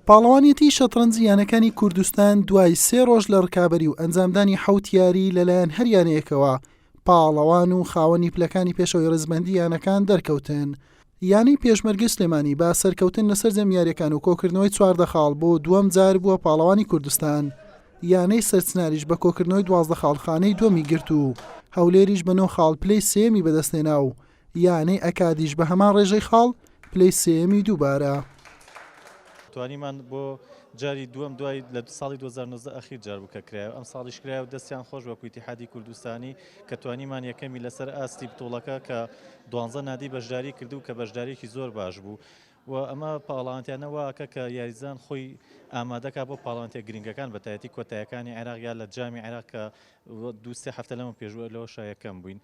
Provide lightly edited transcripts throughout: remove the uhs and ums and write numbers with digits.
پاڵەوانیەتی شەتڕەنجی یانەکانی کوردستان دوای سێ ڕۆژ لە ڕکابەری و ئەنجامدانی حەوت یاری لەلایەن هەر یانەیەکەوە پاڵەوان و خاوەنی پلەکانی پێشەوەی ڕیزبەندی یانەکان دەرکەوتن. یانەی پێشمەرگەی سلێمانی بە سەرکەوتن لە سەرجەم یاریەکان و کۆکردنەوەی 14 خاڵ بۆ دووەم جار بووە پاڵەوانی کوردستان. یانەی سەرچناریش بە کۆکردنەوەی 12 خاڵ خانەی دووەمی گرت و هەولێریش بە نۆ خاڵ پلەی سێیەمی بەدەستهێنا و یانەی ئەکادیش بە هەمان ڕێژەی خاڵ پلەی سێیەمی دووبارە. توانیمان بۆ جاری دووەم دوای لە ساڵی 2019 ئەخیر جار بوو کە کرایەوە ئەم ساڵیش کرایە و دەستیان خۆش وەکو ئیتیحادی کوردستانی کە توانیمان یەکەمی لەسەر ئاستی بتوڵەکە کە دوانزە نادی بەشداری کرد و کە بەشداریکی زۆر باش بوو و ئەمە پاڵانتیانە واکە کە یاریزان خۆی ئامادەکە بۆ پاڵانتیە گرنگەکان بە تایەتی کۆتایەکانی عێراق یا لە جامی عێراق کە دوو سێ هەفتە لەمە پێشوە لەوە شایەکەم بووین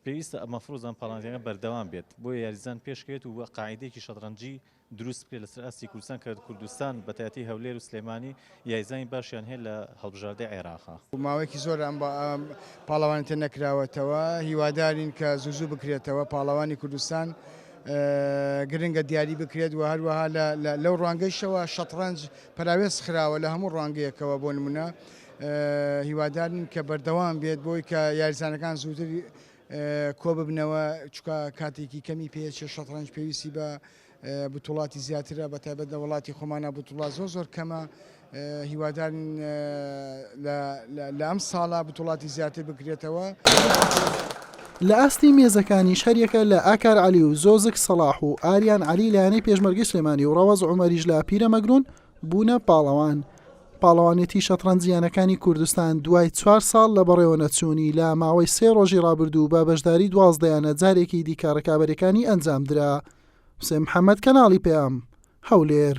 پێویستە مەفروز ئەم پاڵانتیانە بەردەوام بێت بۆیە یاریزان پێشکەوێت و قاعیدەیەکی شەتڕەنجی دروست بکرێت لەسەر ئاستی کوردستان کە کوردستان بەتایەتی هەولێر و سلێمانی یاریزانی باشیان هەیە لە هەڵبژاردەی عێراقا. ماوەیەکی زۆرە ئەم پاڵەوانێتیە نەکراوەتەوە، هیوادارین کە زوو زوو بکرێتەوە، پاڵەوانی کوردستان گرنگە دیاری بکرێت و هەروەها لەو ڕوانگەیشەوە شەتڕەنج پەراوێز خراوە لە هەموو ڕوانگەیەکەوە بۆ نمونە هیوادارین کە بەردەوام بێت بۆی کە یاریزانەکان زووتر کۆببنەوە چکە کاتێکی کەمی پێچێ شەتڕەنج پێویستی بە بتوڵاتی زیاترە بە تایبەت لە وڵاتی خۆمانە بتوڵات زۆر زۆر کەمە هیوادارین لە ئەم ساڵە بتوڵاتی زیاتر بکرێتەوە. لە ئاستی مێزەکانیش هەریەکە لە ئاکار عەلی و زۆزک سەڵاح و ئاریان عەلی لە یانەی پێشمەرگەی سلێمانی و ڕەوەز عومەریش لە پیرەمەگرون بوونە پاڵەوان. پاڵەوانێتی شەتڕەنجی یانەکانی کوردستان دوای چوار ساڵ لە بەڕێوەنەچوونی لە ماوەی سێ ڕۆژی ڕابردوو بە بەشداری 12 یانە جارێکی دیکە ڕکابەریەکانی ئەنجامدرا. حوسێن محەمەد کەناڵی پەیام، هەولێر.